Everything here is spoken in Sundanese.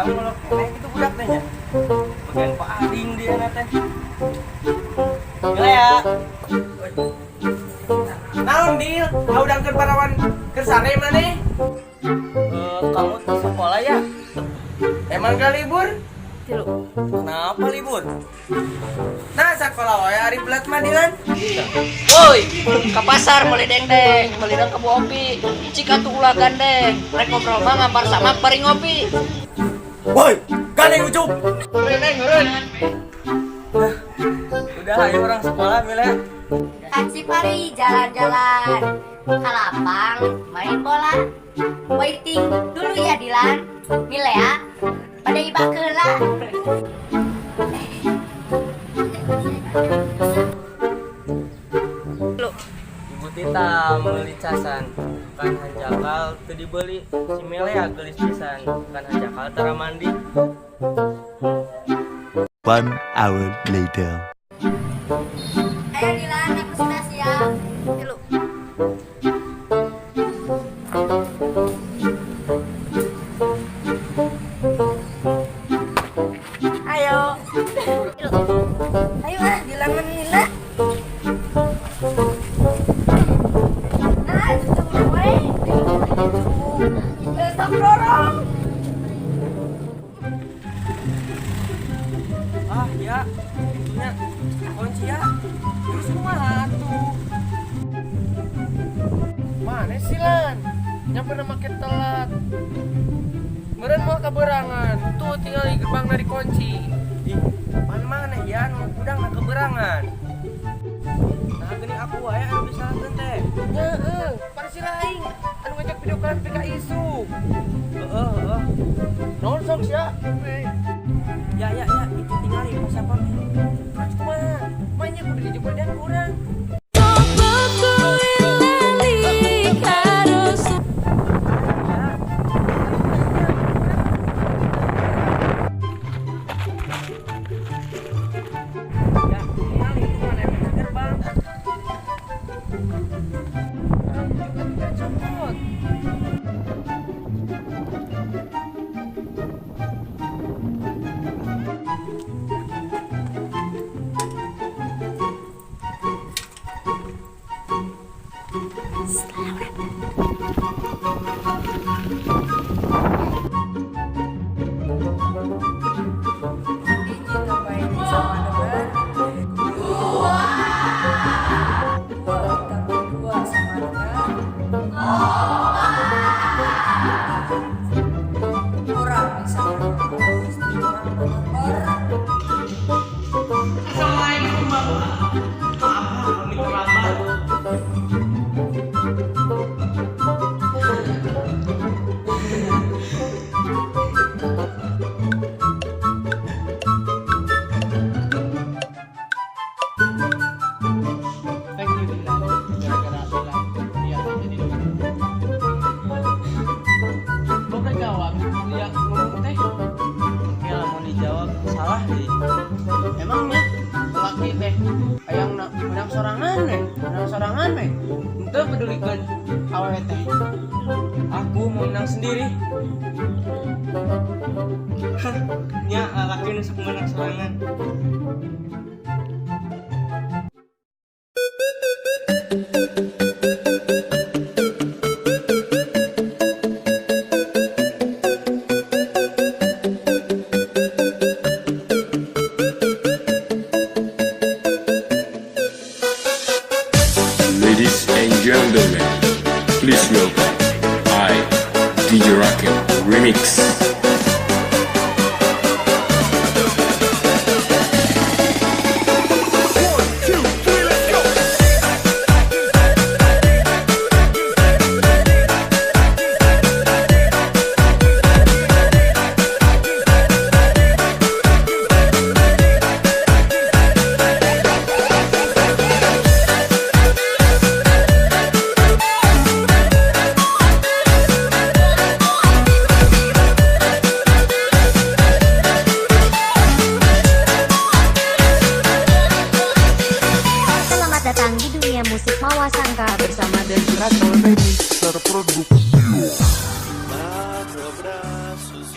Hudang melok keneh gitu budak teh nya. Bagian Pak Ading dia na teh. Gila ya. Naon Dil? Ngahudangkeun parawan keur sare maneh? Eh, kamu tuh sekolah ya? Emang gak libur? Kenapa libur? Nah, sekolah wae ari belat mah Dilan. Woi, ke pasar meuli dengdeng, meuli dang ke Bu Opi. Cik atuh ulah gandeng. Rek ngobrol mah ngampar sama bari ngopi. Woi, gandeng Ucup. Neng, eureun. Udah ayo orang sekolah Mila. Kacipari jalan-jalan ke lapang main bola. Waiting dulu ya Dilan, Milea, pada ibak heula. Ibu Tita meuli casan kan hanjakal teu dibeli, si Milea geulis pisan kan hanjakal tara mandi. 1 hour later. Ayo Dilan, aku sudah siap. Tilu. Ayo. Tilu. Ayo ah, Dilan menila. Nah, itu we. Sok dorong. Ah ya, pintunya kunci ya. Terus kumaha atuh? Mana sih Lan? Nyampe make telat. Meureun moal kaberangan. Tuh tinggal di gerbang dari kunci. Ih, pan mana ya nu hudang na keberangan. Nah, geuning aku wae anu disalahkeun teh. Nya heuh, pan si lain anu ngajak video callan PK isu. Heeh, heeh. Naon sok sia? Ya ya ya, itu tinggal pas siapa? Terus kumaha? Mainnya kudu dijemput dan kurang. Ya, tinggal itu mana efek gerbang. Nah, copot. Hiji tambah hiji sama dengan dua, tambah dua sama dengan kurang, misalnya kurang motor. Assalamualaikum Bapak. Maaf, kami terlambat. Thank you Dilan. Gara-gara Dilan dia jadi dokter. Boga jawab dia ngomong teh. Oke lah, mau dijawab salah deh. Emangnya lelaki teh hayang na menang sorangan we, menang sorangan we. Henteu pedulikeun awewe teh. Aku mau menang sendiri. Nya laki nu sok menang sorangan. Ladies and gentlemen, please welcome I, DJ Rakel Remix. Selamat datang di dunia musik Mawasangka bersama Bajo brazos y